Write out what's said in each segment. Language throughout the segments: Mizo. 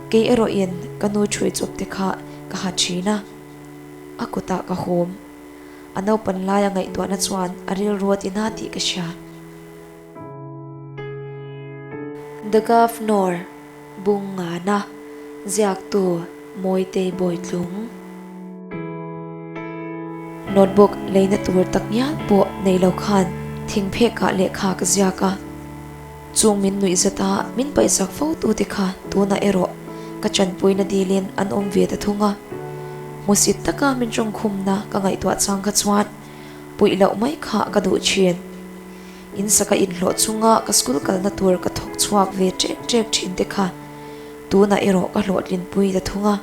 Kei erawhin ka nu ṭhui chawp te kha ka ha ṭhin a, a kutah ka hum. A naupan laia ngaihtuahna chuan a rilru a ti na tih ka hria. The Governor, Bung Ngana, ziaktu Mawitei Bawitlung. Notebook leina tur tak ngial pawh nei lo khan thingphekah lehkha ka ziak a. Chung min nuih zat a, min paihsak fo tu te kha tunah erawh ka chanpuina dilin an awm ve ta thung a. Hmusit taka min tawngkhumna ka ngaihtuah chang kha chuan puih loh mai kha ka duh thin. In saka inhlawh chunga ka school kalna tur ka thawk chhuak ve ṭek ṭek thin te kha tunah erawh ka hlawhtlinpui ta thung a.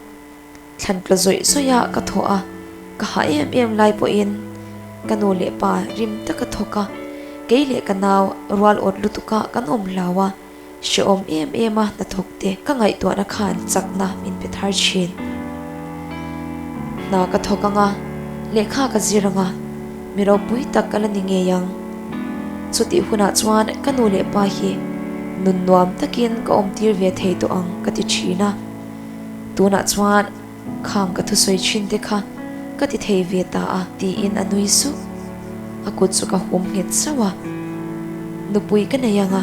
Thlan tla zawih zawih a ka thawh a, ka hah em em lai pawhin ka nu leh pa rim taka thawk a, kei leh ka nau rual awt lutuk a kan awm hlau a, hrehawm em em a hnathawk te ka ngaihtuahna khan chakna min pe thar thin. Hna ka thawk ang a, lehkha ka zir ang a, mi ropui tak ka la ni ngei ang. Chutih hunah chuan ka nu leh pa hi nun nuam takin ka awmtir ve thei tawh ang ka ti thin a. Tunah chuan khang ka thusawi thin te kha ka ti thei ve ta a tiin a nui suh. A kut chu ka hum nghet sauh a. Nupui ka nei ang a,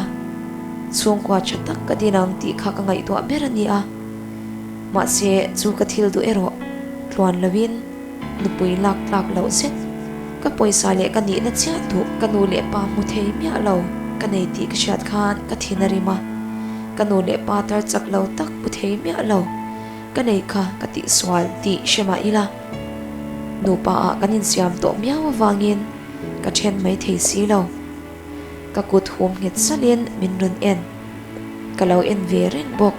chhungkua tha tak ka din ang tih kha ka ngaihtuah ber a ni a. Mahse chu ka thil duh erawh tluan loin nupui lak tlak loh zet ka pawisa leh ka nihna chiah duh ka nu leh pa hmu thei miah lo ka nei tih ka hriat khan ka thin a rim a. Ka nu leh pa tar chak lo tak pu thei miah lo, ka nei kha ka tihsual tih hre mah ila. Nupa ah kan insiam tawh miau avangin ka then mai thei si lo. Ka kut hum nghet salhin min rawn en. Ka lo en ve reng bawk.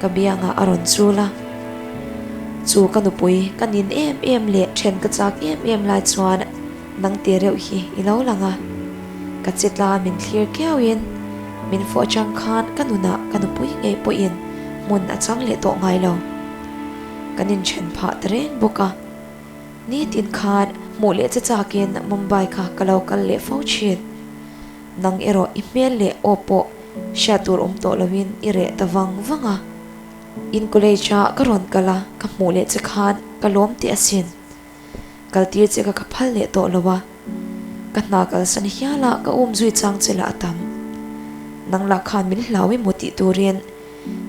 Ka biangah a rawn chul a. Chu ka nupui ka nin em em leh then ka chak em em lai chuan Nang te reuh hi i lo lang a, ka che tla min thlir kiauin min fawh atang khan ka nunah ka nupui ngei pawhin hmun a chang leh tawh ngai lo. Kan inthen phah ta reng bawk a, nitin khan hmuh leh che chakin Mumbai kha ka lo kal leh fo thin. Nang erawh i hmel leh aw pawh hriat tur awm tawh loin i reh ta vang vang a. In college ah ka rawn kal a, ka hmuh leh che khan ka lawm teh asin. Kaltir che ka ka phal leh tawh lo a, ka hna kalsan hial a ka um zui chang che lah a tam. Nang lah khan min hlau emaw tih turin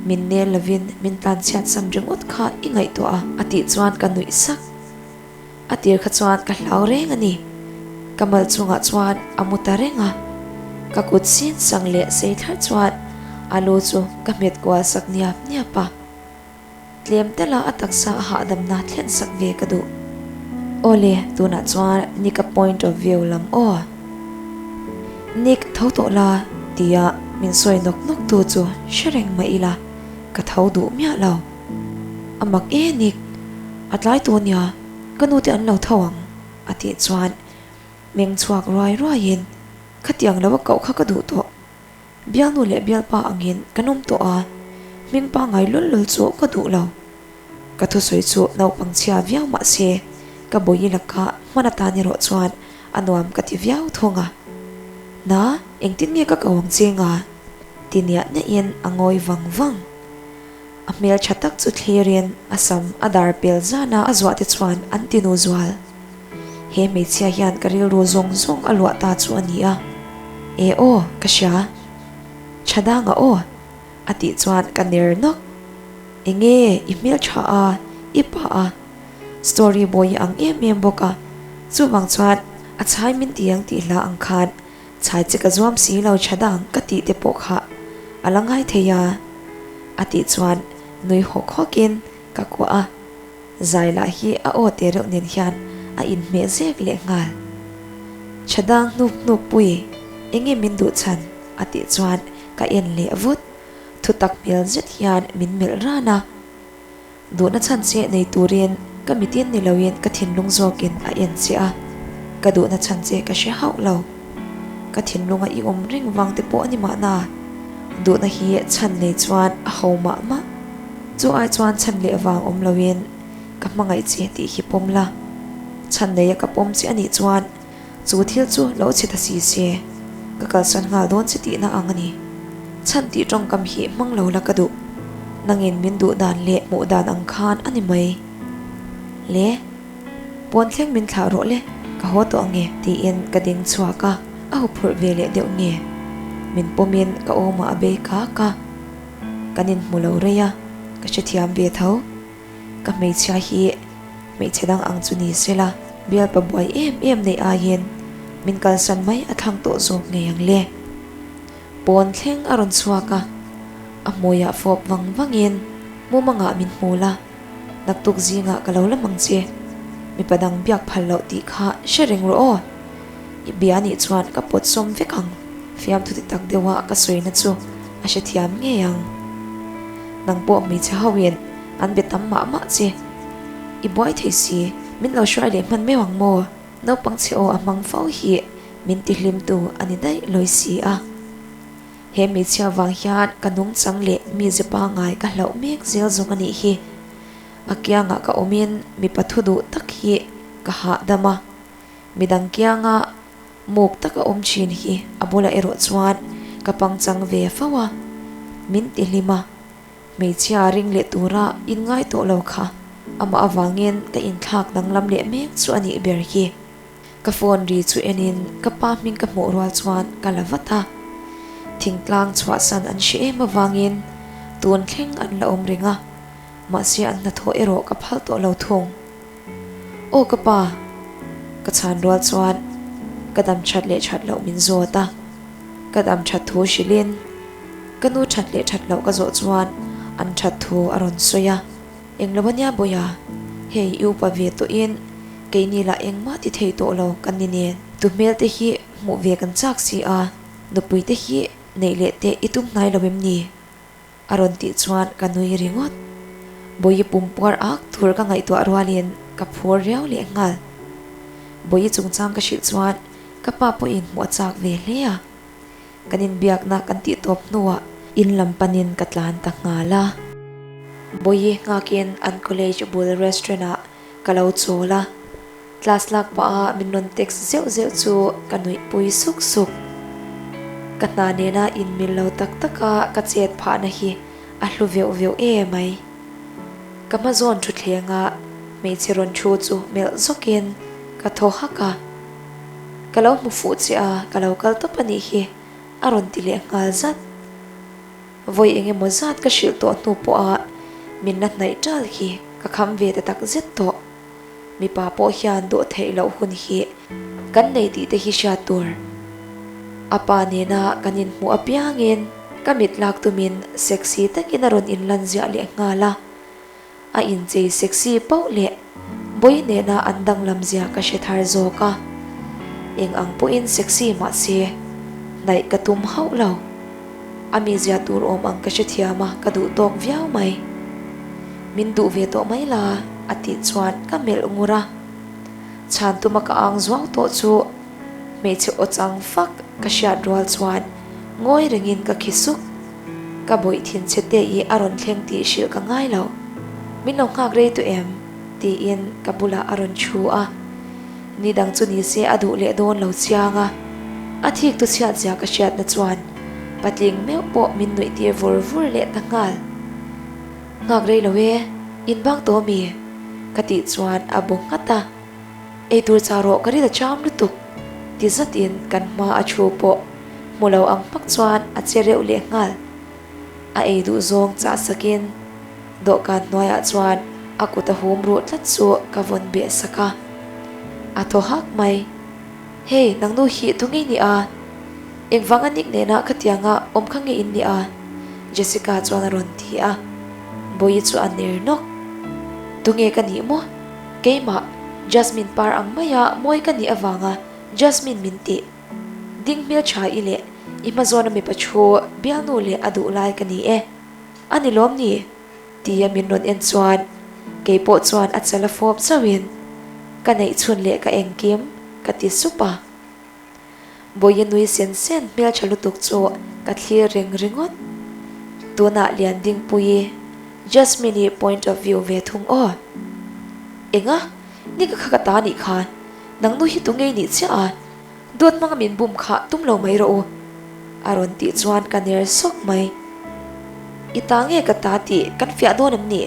min nel lovin min tlanchhiat san ringawt kha i ngaihtuah a a tih chuan ka nuih sak. A tir kha chuan ka hlau reng a ni. Ka mal chungah chuan a mu ta reng a, ka kut sin sang leh sei thlar chuan a lu chu ka hmet kual sak niap niap a. Tlem tela a taksa a hahdamna thlen sak ve ka duh. Awle, tunah chuan Nick-a point of view lam aw. Nick, tho tawh la, tia min sawi nawk nawk tu chu hre reng mah ila, ka tho duh miah lo. A mak e Nick, a tlai tawh nia, ka nute an lo tho ang, a tih chuan meng chhuak ruai ruaiin, Khatiang lo a koh kha ka duh tawh. Bialnu leh bialpa angin kan awm tawh a, hming pangngai lul lul chu ka duh lo. Ka thusawi chu naupang chhia viau mah se, ka bawi laka hman atan erawh chuan a nuam ka ti viau thung a. Na, engtin nge ka ko ang che nga? Ti niah niahin a ngawi vang vang. A hmel tha tak chu thlirin a sam a dar pel zana a zuah te chuan an ti nu zual. He hmeichhia hian ka rilru zawng zawng a luah ta chu a ni a. E aw, ka hria. Tha danga aw, a tih chuan ka ner nawk. Enge i hmel tha a, i pa a. Story boy i ang em em bawk a, chuvang chuan a chhai min ti ang tih hla ang khan Chhai che ka zuam si lo tha dang ka tih te pawh kha a la ngai thei a, a tih chuan nui hawk hawkin ka kuah a, zai lah hi a aw te reuh nen hian a inhmeh zek leh nghal. Tha dang hnup hnup pui enge min duh chhan a tih chuan ka en leh vut, thutak hmel zet hian min melh ran a. Duhna chhan che nei turin ka mitin ni loin ka thinlung zawkin a en che a, ka duhna chhan che ka hre hauh lo. Ka thinlunga i awm reng vang te pawh a ni mahna, duhna hi chhan nei chuan a ho mah mah. Chu ai chuan chhan leh vang awm loin ka hmangaih che tih hi pawm la. Chhan neia ka pawm che a nih chuan chu thil chu lo chhe ta si se, ka kalsan nghal dawn che tihna ang a ni. Chhan tih tawngkam hi hmang lo la ka duh. Nangin min duh dan leh hmuh dan ang khan a ni mai. Le, pawn thleng min thlah rawh le, ka haw tawh ange tiin ka ding chhuak a, a huphurh ve leh deuh nge? Min pawmin ka awmah a bei kak a, kan inhmu lo rei a, ka hrethiam ve tho. Ka hmeichhia hi hmeichhe dang ang chu ni sela, bialpa buai em em neih aiin min kalsan mai a thlang tawh zawk ngei ang le. Pawn thleng a rawn chhuak a, a hmuiah fawp vang vangin mumangah min hmu la, naktuk zingah ka lo la mang che, mipa dang biak phal loh tih kha hre reng rawh aw, i bia nih chuan ka pawt sawm vek ang, fiamthu ti tak deuha ka sawina chu a hrethiam ngei ang. Nang pawh hmeichhe hoin an be tam mah mah che, i buai thei si, min lo hruai leh hman meuh ang maw? Naupang chhe aw a hmang fo hi min tihlimtu a ni daih lawi si a. He hmeichhia vang hian ka nungchang leh mize pangngai ka hlauh mek zel zawng a nih hi. A kiangah ka awmin mipa thu duh tak hi ka hahdam a, midang kianga muk taka awm thin hi a bulah erawh chuan ka pangchang ve fo a, min tihlim a. Hmeichhia ring leh tura inngai tawh lo kha amah avangin ka inthlak danglam leh mek chu a nih ber hi. Ka phone ri chu enin ka pa hming ka hmuh rual chuan ka la vat a. Thingtlang chhuahsan an hre em avangin tun thleng an la awm reng a, mahse an hnathawh erawh ka phal tawh lo thung. Aw ka pa! Ka chhan rual chuan ka dam that leh that loh min zawt a. Ka dam that thu hrilhin ka nu that leh that loh ka zawh chuan an that thu a rawn sawi a. Englo ania Bawiha, hei i upa ve tawhin keini lah engmah ti thei tawh lo kan ni nen. Tu hmel te hi hmuh ve kan chak si a, nupui te hi neih leh te i tum hnai lo em ni? A rawn tih chuan ka nui ringawt. Bawihi pumpuar ak tur ka ngaihtuah rualin ka phur riau leh nghal. Bawihi chungchang ka hrilh chuan ka pa pawhin hmuh a chak ve hle a. Kan inbiakna kan tih tawp hnuah in lam panin ka tlan ta nghal a. Bawihi nghakin an college bul restaurant ah ka lo chawl a. Class lak pah a min rawn text zeuh zeuh chu ka nuih pui suk suk. Ka hna nena inmil lo tak tak a ka chet phahna hi a hlu veuh veuh e mai. Ka hma zawn thutthleng a hmeichhe rawn thu chu melh zawkin ka thaw hak a. Ka lo hmu fuh che a, ka lo kal tawp a nih hi a rawn ti leh nghal zat. Vawi eng emaw zat ka hrilh tawh hnu pawha min la hnaih ṭal hi ka kham ve ta tak zet tawh. Mipa pawh hian dawh theih loh hun hi kan nei tih te hi hriat tur. A pa nena kan inhmuh apiangin ka mit lak tumin sexy takin a rawn inlan ziah leh nghal a. A inchei sexy pauh leh bawi nena an danglam zia ka hre thar zawk a. Eng ang pawhin sexy mah se hnaih ka tum hauh lo. A mizia tur awm ang ka hrethiam a ka duh tawk viau mai. Min duh ve tawh mai la a tih chuan ka melh ngur a. Chhan tuma ka ang zuau tawh chu hmeichhe aw chang fak ka hriat rual chuan ngawi rengin ka khi suk. Ka bawih thin che te i a rawn thleng tih hrilh ka ngai lo. Min lo nghak rei tawh em? tiin ka bulah a rawn thu a. Ni dang chu ni se a duh leh dawn lo chiang a. A thik tu chhiat zia ka hriatna chuan patling meuh pawh min nuih tir vur vur leh ta nghal. Nghak rei lo e, in bang tawh mi? Ka tih chuan a bu nghat a. Eitur chah rawh ka ril a cham lutuk ti zatin kan hma a thu pawh hmu lo ang hmak chuan a che reuh leh nghal. A ei duh zawng chah sakin dawhkan hnuaiah chuan a kut a hum ruh tlat chu ka vawn beh sak a. A thaw hak mai. Hei, nangnu hi tu ngei ni a? Engvanga Nick nena khatianga awm kha nge in ni a? Jessica chuan a rawn ti a. Bawihi chu a ner nawk. Tu nge ka nih maw? Keimah, Jasmine par ang maia mawi ka nih avanga Jasmine min tih. Ding hmeltha i leh i hmazawna mipa thu bialnu leh a duh lai ka ni e. A ni lawm ni? Tia min rawn en chuan kei pawh chuan a chal a fawp zauhin ka neih chhun leh ka engkim ka ti sup a. Bawihi nui sen sen hmeltha lutuk chu ka thlir reng ringawt. Tunah Liandingpuii, Jasmine-i point of view ve thung aw. Enga? Ni ka kha ka ta nih kha. Nang nu hi tu ngei nih chiah a? Dawt hmanga min bum kha tum lo mai rawh u. A rawn tih chuan ka ner sawk mai. I ta nge ka ta tih kan fiah dawn em ni?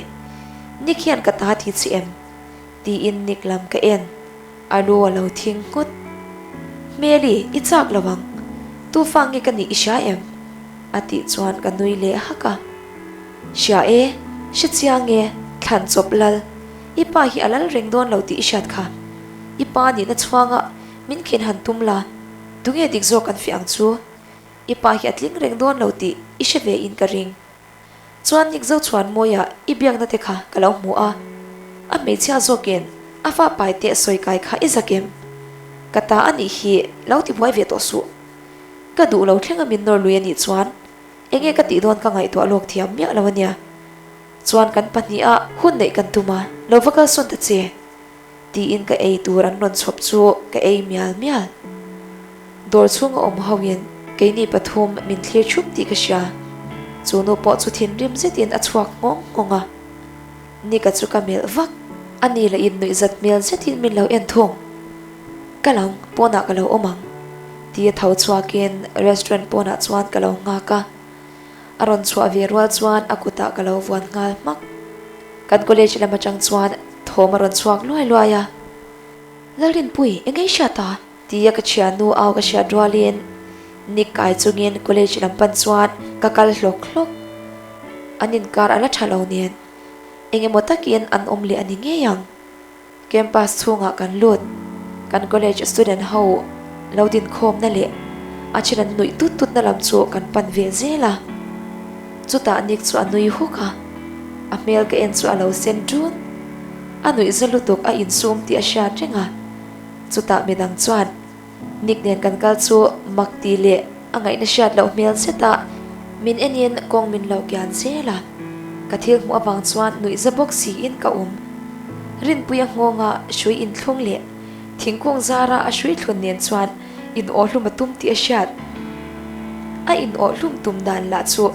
Nick hian ka ta ti che em? Tiin Nick lam ka en. A lu a lo thing nghut. Hmeli, i chak lo ang. Tu fa nge ka nih i hria em? A tih chuan ka nui leh hak a. Hria e, hre chiang e, thlan chawp lal. I pa hi a lal reng dawn lo tih i hriat kha. I pa nihna chhuanga min khin han tum la, tunge dik zawk kan fiah ang chu? I pa hi a tling reng dawn lo tih i hre ve in ka ring. Chuan Nick Zochhuanmawia i biakna te kha ka lo hmu a, a hmeichhia zawkin a fa pai teh sawi kai kha i zak em? Ka ta a nih hi lo ti buai ve tawh suh. Ka duh lo thleng a min nawr lui a nih chuan enge ka tih dawn ka ngaihtuah lawk thiam miah lo a nia. Chuan kan pahniha hun neih kan tum a, lo va kalsawn ta che. Tiin ka ei tur an rawn chhawp chu ka ei mial mial. Dawr chhunga awm ho in keini pathum min thlir thup tih ka hria. Chu nu pawh chu thinrim zetin a chhuak nghawng nghawng a. Nika chu ka melh vak. A ni lah in nuihzat hmel zetin min lo en thung. Ka lang, pawnah ka lo awm ang. Tia tho chhuakin restaurant pawnah chuan ka lo nghak a. A rawn chhuah ve rual chuan a kutah ka lo vuan nghal hmak. Kan college lam atang chuan thawm a rawn chhuak luai luai a. Lalrinpui, eng ei hriat a? Tia ka thiannu au ka hriat rualin Nick kai chungin college lam pan chuan ka kal hlawk hlawk. An inkar a la tha lo nen eng emaw takin an awm leh a ni ngei ang. Campus chhungah kan lut. Kan college student ho lo dinkhawmna leh a then an nuih tut tutna lam chu kan pan ve zel a. Chutah Nick chu a nui huk a, a hmel ka en chu a lo sen ṭun. A nuih za lutuk a insum tih a hriat reng a. Chutah midang chuan Nick nen kan kal chu mak tih leh a ngaihna hriat loh hmel zet a, min enin kawng min lo kian zel a. Ka thil hmuh avang chuan nuih za bawk siin ka awm. Rinpuia nghawnga hrui inthlung leh thingkung zara a hrui thlun nen chuan in awhhlum a tum tih a hriat. A in awhhlum tum dan lah chu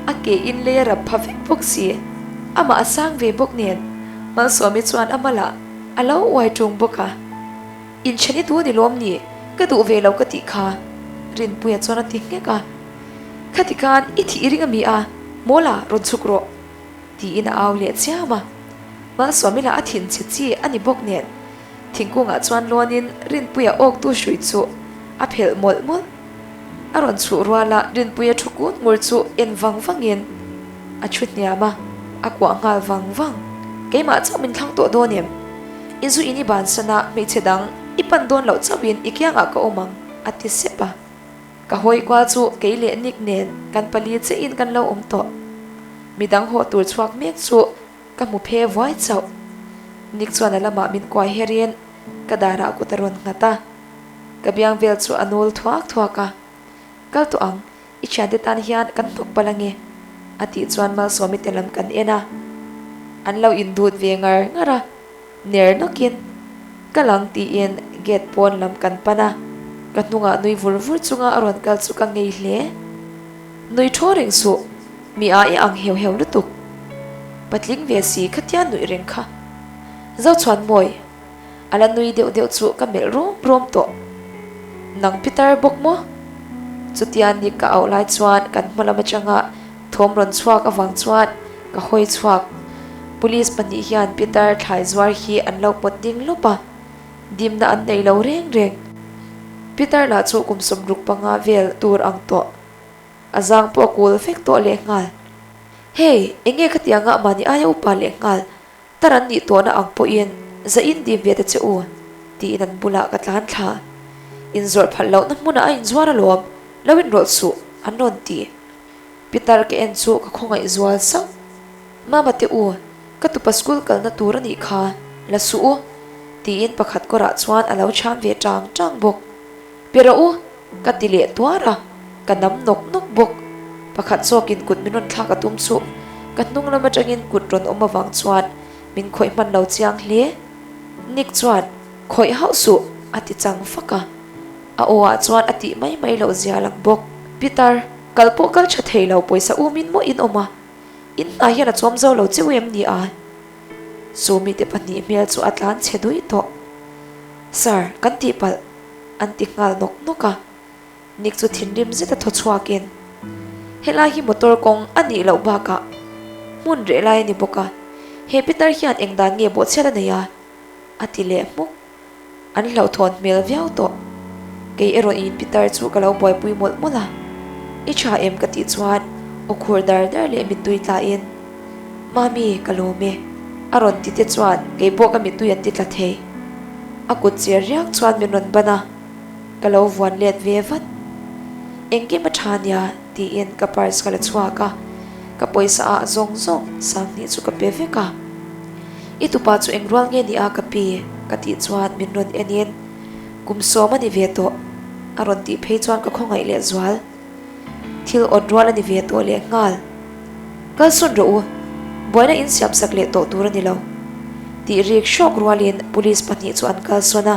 a ke in lei a rap pha vek bawk si. Amah a sang ve bawk nen Malsawmi chuan a malah a lo uai ṭung bawk a. Inṭhen i duh a ni lawm ni? Ka duh ve lo ka tih kha. Rinpuia chuan a ti nghek a. Khati khan i thih i ring a mi a, Mawla rawn chhuk rawh. Tiin a au leh chiam a. Malsawmi lah a thin chhe chi a ni bawk nen thingkungah chuan lawnin Rinpuia awktu hrui chu a phelh mawlh mawlh. A rawn chhuh rual a, Rinpuia thu kut ngur chu en vang vangin a thu hniam a, a kuah nghal vang vang. Keimah chauh min thlang tawh dawn em? I zu in i bansan a, hmeichhe dang i pan dawn loh chauhin i kiangah ka awm ang, a ti sep a. Ka hawi kual chu kei leh Nick nen kan pali chiahin kan lo awm tawh. Midang haw tur chhuak mek chu ka hmu phe vuai chauh. Nick chuan a lamah min kuai herin ka darah kut a rawn nghat a. Ka biang vel chu a nul thuak thuak a, Kal tawh ang, i thiante tan hian kan hnawk palh ange, a tih chuan Malsawmi te lam kan en a. An lo indut ve ngar ngar a, ner nawkin, Kal ang tiin gate pawn lam kan pan a, ka hnungah nui vur vur chunga a rawn kal chu ka ngei hle. Nui thaw reng suh, mi a i ang heu heu lutuk. Patling ve si khatia nuih reng kha. Zochhuanmawi. A la nui deuh deuh chu ka melh rum rum tawh. Nang pitar bawk maw? Chutia Nick ka auh lai chuan kan hma lam atanga thawm rawn chhuak avang chuan ka hawi chhuak. Police pahnih hian pitar thlai zuar hi an lo pawt ding lawp a, dimna an nei lo reng reng. Pitar lah chu kum 65 vel tur ang tawh. A zang pawh a kul vek tawh lehnghal. Hey, enge khatianga mahni aia upa lehnghal? Tar an nih tawhna ang pawhin zain dim ve ta che u, tiin an bulah ka tlan thla. Inzawrh phalh lohna hmunah a inzuar alawm, lo inrawlh suh, an rawn ti. Pitar ka en chu ka khawngaih zual sauh. Mama te u, ka tupa school kalna tur a nih kha, la suh u, tiin pakhat kawrah chuan a lo chham ve tang tang bawk. Pe rawh u, ka ti leh tuar a, ka nam nawk nawk bawk. Pakhat zawkin kut min rawn thlak a tum chu ka hnung lam atangin kut rawn awm avang chuan min khawih hman lo chiang hle. Nick chuan, Khawih hauh suh, a ti chang fak a. A aw ah chuan a tih mai mai loh zia lang bawk. Pitar, kal pawh kal tha thei lo pawisa umin maw in awm a? In hna hian a chawm zo lo cheu em ni a? Chu mite pahnih hmel chu a tlan chhe duih tawh. Sir, kan tihpalh. An ti nghal nawk nawk a, Nick chu thinrim zet a thaw chhuakin, Helai hi motor kawng a nih loh bakah hmun reh lai a ni bawk a, he pitar hian eng dan nge bawhchhiat a nei a? a ti leh hmuk. An hlauhthawn hmel viau tawh. Kei erawh in pitar chu ka lo buaipui mawlh mawlh a, I tha em ka tih chuan aw khur dar dar leh mittui tlain, Mami, ka lawm e a rawn ti te chuan kei pawh ka mittui an ti tla thei. A kut cher riak chuan min rawn ban a, ka lo vuan let ve vat. Engkim a tha nia tiin ka purse ka la chhuak a, ka pawisa ah zawng zawng Sanghnih chu ka pe vek a. I tupa chu eng rual nge ni a ka pi? ka tih chuan min rawn en in kum sawm a ni ve tawh a rawn tih phei chuan ka khawngaih leh zual. Thil awt rual a ni ve tawh leh nghal. Kal sawn rawh u, buaina in siam sak leh tawh tur a ni lo tih rik hrawk rualin police pahnih chu an kal sawn a.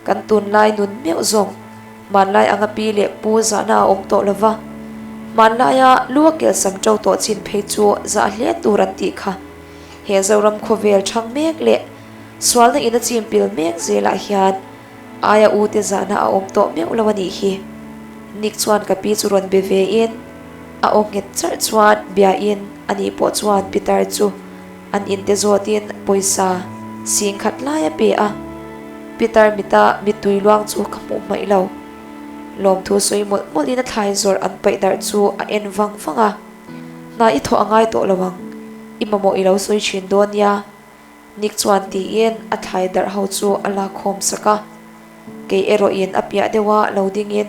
Kan tunlai nun meuh zawng hmanlai anga pi leh pu zahna a awm tawh lova, hmanlaia lu a kelsam ṭo tawh chin phei chu zah hle tur an tih kha. He Zoram khawvel ṭhang mek leh sualna in a chim pil mek zelah hian aia u te zahna a awm tawh meuh lo a nih hi. Nick chuan ka pi chu rawn be ve in a aw nghet charh chuan bia in ani pawh chuan Peter chu an in te zawt in pawisa sing khat lai a pe a, Peter mita mittui luang chu ka hmuh hmaih lo. Lawmthu sawi mawlh mawlh in a thlai zawrh an paih darh chu a en vang vang a. Hna i thawh a ngai tawh lo ang, i mamawh i lo sawi thin dawn nia, Nick chuan tiin a thlai darh ho chu a la khawm sak a. Kei erawhin a piah deuha lo dingin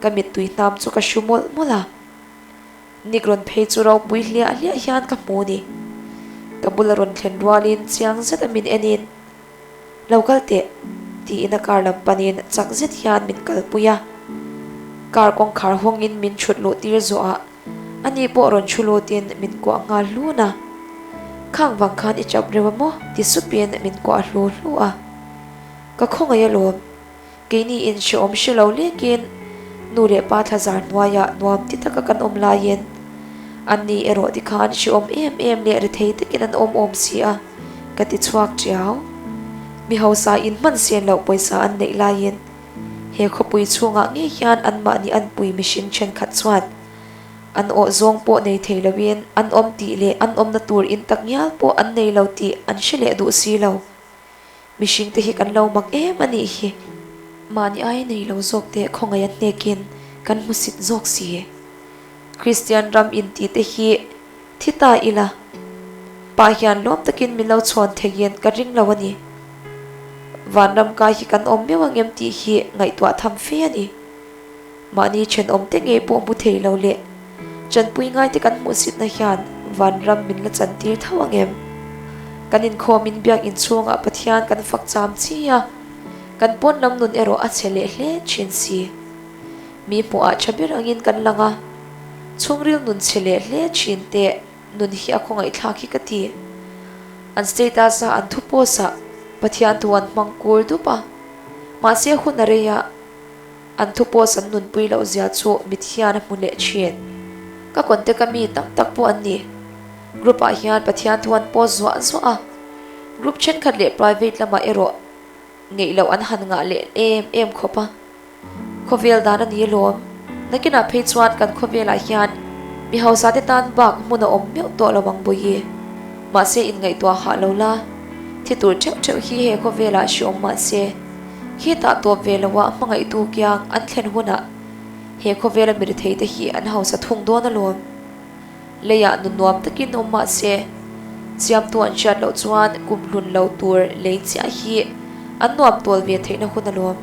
ka mittui hnam chu ka hru mawlh mawlh a. Nick rawn phei chu ropui hliah hliah hian ka hmu ni. Ka bula rawn thlen rualin chiang zet a min enin, Lo kal teh, tiin a car lam panin chak zet hian min kalpui a. Car kawngkhar hawngin min thut luh tir zawhah ani pawh rawn thu lutin min kuah nghal hlun a. Khang vang khan i chap reuh a maw? ti supin min kuah hlu hlu a. Ka khawngaih alawm. Keini in hrehawm hre lo lekin nu leh pa thlazar hnuaiah nuam ti taka kan awm laiin anni erawh tikhan hrehawm em em leh rethei takin an awm awm si a, ka ti chhuak tiau. Mi hausa in hman sen loh pawisa an neih laiin he khawpui chhungah ngei hian anmahni anpui mihring thenkhat chuan an awh zawng pawh nei thei loin an awm tih leh an awmna tur in tak ngial pawh an nei lo tih an hre leh duh si lo. Mihring te hi kan lo mak em a nih hi. Mahni ai nei lo zawk te khawngaih a hnekin kan hmusit zawk si. Kristian ram inti te hi thi ta ila, pa hian lawm takin min lo chhawn theiin ka ring lo a ni. Vanram kai hi kan awm meuh angem tih hi ngaihtuah tham fe a ni. Mahni thenawm te ngei pawh hmu thei lo leh chanpui ngai te kan hmuhsitna hian vanram min la chantir tho ang em? Kan inkhawmin biakinn chhungah Pathian kan fak cham chi a, kan pawn lam nun erawh a chhe leh hle thin si. Mi hmuhah tha ber angin kan lang a, chhungril nun chhe leh hle thin te nun hi a khawngaihthlak hi ka ti. An status a an thu post ah Pathian thu an hmang kur dup a, mahse hun a rei a, An thu post an nunpui loh zia chu mit hian a hmu leh thin. Ka contact a mi tam tak pawh an ni. Group ah hian Pathian thu an post zuah zuah a. Group thenkhat leh private lamah erawh ngeih loh an han ngah leh em em khawp a. Khawvel dan a ni alawm. Nakinah phei chuan kan khawvelah hian mi hausa te tan bak hmun a awm meuh tawh lo ang Bawihi. Mahse inngaihtuah hah lo la, thi tur theuh theuh hi he khawvelah hriawm mahse. Khitah tawp ve loah hmangaihtu kiang an thlen hunah he khawvela mi retheite hi an hausa thung dawn alawm. Leiah nu nuam takin awm mah se, siamtu an hriat loh chuan kum hlun lo tur lei chiah hi an nuam tawl ve theihna hun alawm.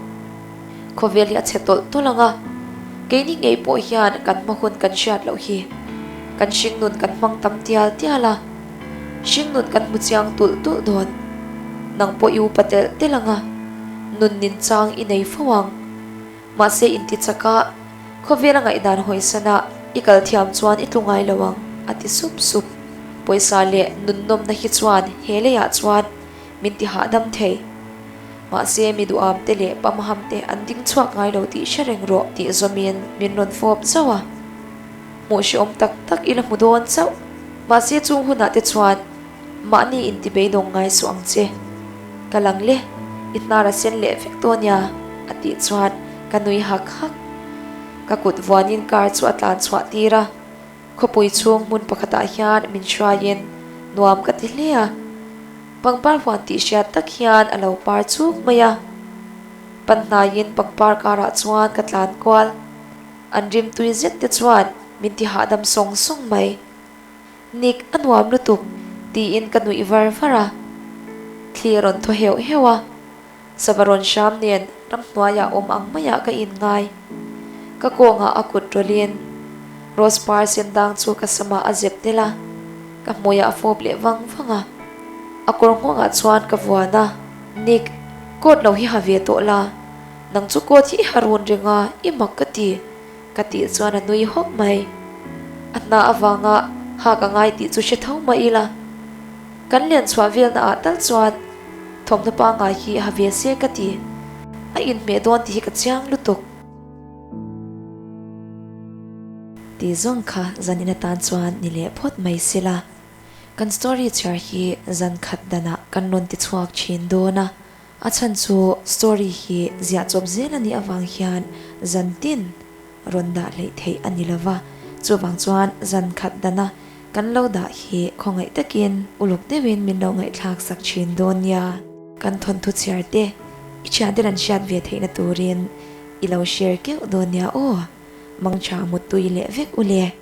Khawvel hi a chhe tawlh tawlh ang a, keini ngei pawh hian kan hma hun kan hriat loh hi kan hringnun kan hmang tam tial tial a. Hringnun kan hmu chiang tulh tulh dawn. Nang pawh i upa telh telh ang a, nun nin chang i nei fo ang. Mahse inti chaka khawvela ngaihdan hawisana i kal thiam chuan i tlu ngai lo ang, a ti sup sup. Pawisa leh nunnawmna hi chuan he leiah chuan min ti hahdam thei. Mahse mi duhamte leh pamhamte an ding chhuak ngai lo tih hre reng rawh tih zawmin min rawn fawp zauh a. Hmuh hrehawm tak tak ila hmu dawn chauh. Mahse chung hunah te chuan mahni inti beidawng ngai suh ang che. Ka lang le, i hnar a sen leh vek dawn nia, a tih chuan ka nui hak hak. Ka kut vuanin car chu a tlan chhuah tir a, khawpui chhung hmun pakhatah hian min hruaiin nuam ka ti hle a. Pangpar huan tih hriat tak hian a lo par chuk mai a. Panhnaiin pangpar karah chuan ka tlan kual. An rimtui zet te chuan min ti hahdam sawng sawng mai. Nik a nuam lutuk tiin ka nuih var var a. Thli a rawn thaw heuh heuh a. Sava rawn hram nen ramhnuaiah awm ang maiah ka inngai. Ka kawngah a kut rawlhin Rose par sen dang chu ka samah a zep tel a, ka hmuiah a fawp leh vang vang a. A kawr nghawngah chuan ka vuan a, Nick, coat lo hi ha ve tawh la, nang chu coat hi i ha run reng a, i mak ka ti, ka tih chuan a nui hawk mai. A hna avanga hak a ngai tih chu hre tho mah ila. Kan lian chhuah velna ah tal chuan thawmhnaw pangngai hi ha ve se ka ti. A inhmeh dawn tih hi ka chiang lutuk. Tih zawng kha zan in atan chuan ni leh phawt mai sela. Kan story chhiar hi zan khat danah kan rawn ti chhuak thin dawn a, a chhan chu story hi ziah chawp zel a nih avang hian zan tin rawn dah hleih theih a ni lova, chuvang chuan zan khat dana kan lo dah hi khawngaih takin uluk deuhin min lo ngaihthlak sak thin dawn nia. Kan thawnthu chhiar te i thiante an hriat ve theihna turin i lo share keuh dawn nia aw, mangtha muttui leh vek u le.